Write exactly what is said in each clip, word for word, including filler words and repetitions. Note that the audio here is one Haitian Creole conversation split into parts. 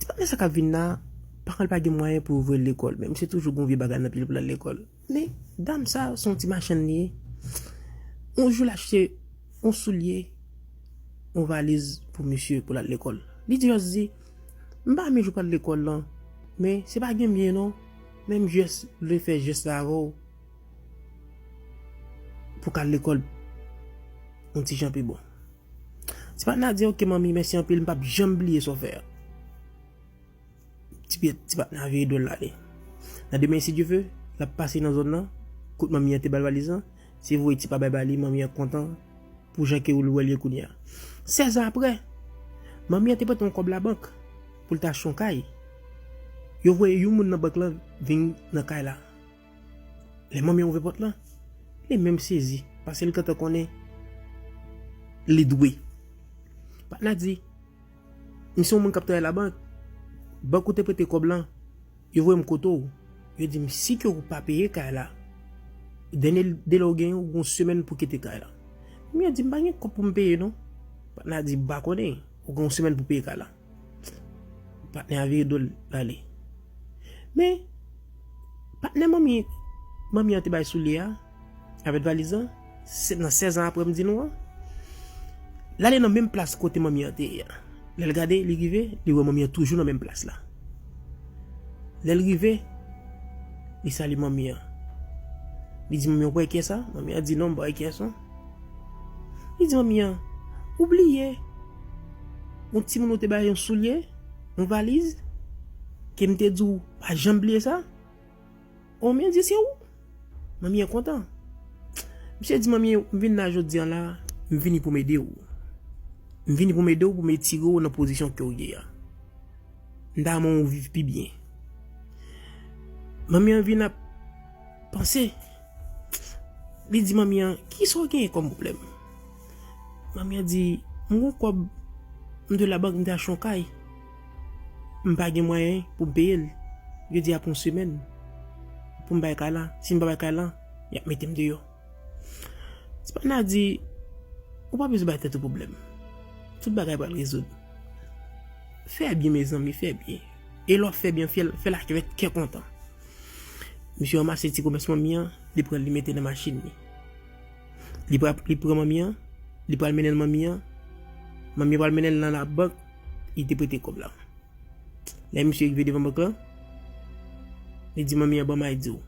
Tande sa k ap vin la, paran l pa gen mwayen pou ouvri l lekòl, men misye toujou gen yon vye bagay nan pye l pou l al lekòl. Men, dam sa, se yon ti machann li ye. Yon jou, l achte yon soulye, yon valiz pou misye pou l al lekòl. Li di, jis di, "M pa renmen jan w pral lekòl lan, men se pa gen byen non, men m jis vle fè jès la avè w pou w ka al lekòl yon ti jan pi bon." Ti patnè a di, "Oke, manmi, mèsi anpil, m p ap janm bliye sa w fè a." Ti pye, ti patnè a vire do l ale. Nan demen, si Dye vle, l ap pase nan zòn nan, kot manmi an te ba l valiz lan. Se vre, ti pa bay ba li, manmi an kontan pou jan ke l wè l ye kounye a. Sèz an apre, manmi an te prete yon kòb labank pou l ta achte yon kay. Yo voye yon moun nan bank lan vin nan kay la. Lè manmi an ouvè pòt lan, li menm sezi, paske l gentan konnen li dwe. Patnè a di, "M se yon moun k ap travay labank. Bank ou te prete kòb lan, yo voye m kote w. Yo di m, si ke ou pa peye kay la, dènye delè ou genyen, ou gen yon semèn pou kite kay la." Manmi an di, "M pa gen kòb pou m peye non." Patnè a di, "M pa konnen, ou gen yon semèn pou peye kay la." Patnè a vire do l ale. Men, patnè manmi, manmi an te bay soulye a, avèk valiz lan, se nan sèz an apre m di nou an, l ale nan menm plas kote manmi an te ye a. Lè l gade, li rive, li wè manmi an toujou nan menm plas la. Lè l rive, li salye manmi an. Li di manmi an, "Ou pa wè kiyès sa?" Manmi an di, "Non, m pa wè kiyès non." Li di manmi an, "Ou bliye yon timoun ou te bay yon soulye, yon valiz, ke m te di w pa janm bliye sa?" Manmi an di, "Se ou?" Manmi an kontan. Misye di manmi an, "M vin la jodi an la, m vini pou m ede w. M vini pou m ede w, pou m etire w nan pozisyon ke w ye a. M ta renmen w viv pi byen." Manmi an vin ap panse. Li di manmi an, "Kisa w genyen kòm pwoblèm?" Manmi an di, "M gen yon kòb, m te labank, m te achte yon kay. M pa gen mwayen pou m peye l. Yo di apre yon semèn pou m bay kay la. Si m pa bay kay la, y ap mete m deyò." Ti patnè a di, "Ou pa bezwen bay tèt ou pwoblèm. Tout bagay pral rezoud. Fè byen, mezanmi, fè byen. E lè w ap fè byen, fè l, fè l avèk kè kontan." Misye ranmase ti komès manmi an, li pran l, li mete nan machin li. Li pran, li pran manmi an, li pral mennen l manmi an. Manmi an pral mennen l nan labank, li te prete kòb la. Lè misye rive devan bank lan, li di manmi an, "Ban m I D ou."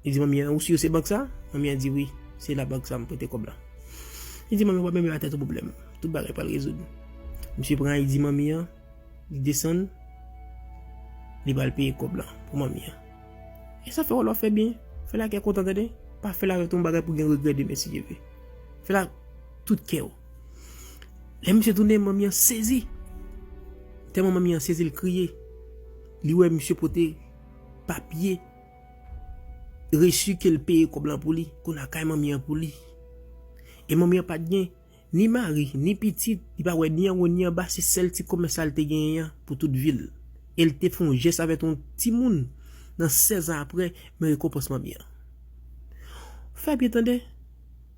Li di manmi an, "Ou si se bank sa?" Manmi an di, "Wi, se labank sa m prete kòb la." Li di manmi an, "Pa menm bay tèt ou pwoblèm. Tout bagay pral rezoud." Misye pran I D manmi an, li desann, li pral peye kòb la pou manmi an. E sa fè w lè w fè byen, fè l ak kè kontan, tande. Pa fè l avèk yon bagay pou gen regrè demen, si Dye vle. Fè l ak tout kè w. Lè misye tounen, manmi an sezi. Tèlman manmi an sezi, l kriye. Li wè misye pote papye resi ke l peye kòb lan pou li, kounye a kay manmi an pou li. E manmi an pa t gen ni mari, ni pitit, li pa wè ni anwo, ni anba, se sèl ti komès sa l te genyen an pou tout vi l. E l te fè yon jès avèk yon timoun nan sèz an apre, men rekonpans manmi an. Fè byen tande,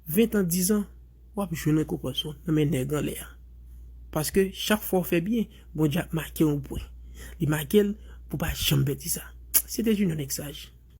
ven tan, diz an, w ap jwenn rekonpans ou nan men nèg anlè a. Paske chak fwa w fè byen, Bondye ap make yon pwen. Li make l pou pa janm pèdi sa. Se te Junior Nèg Saj.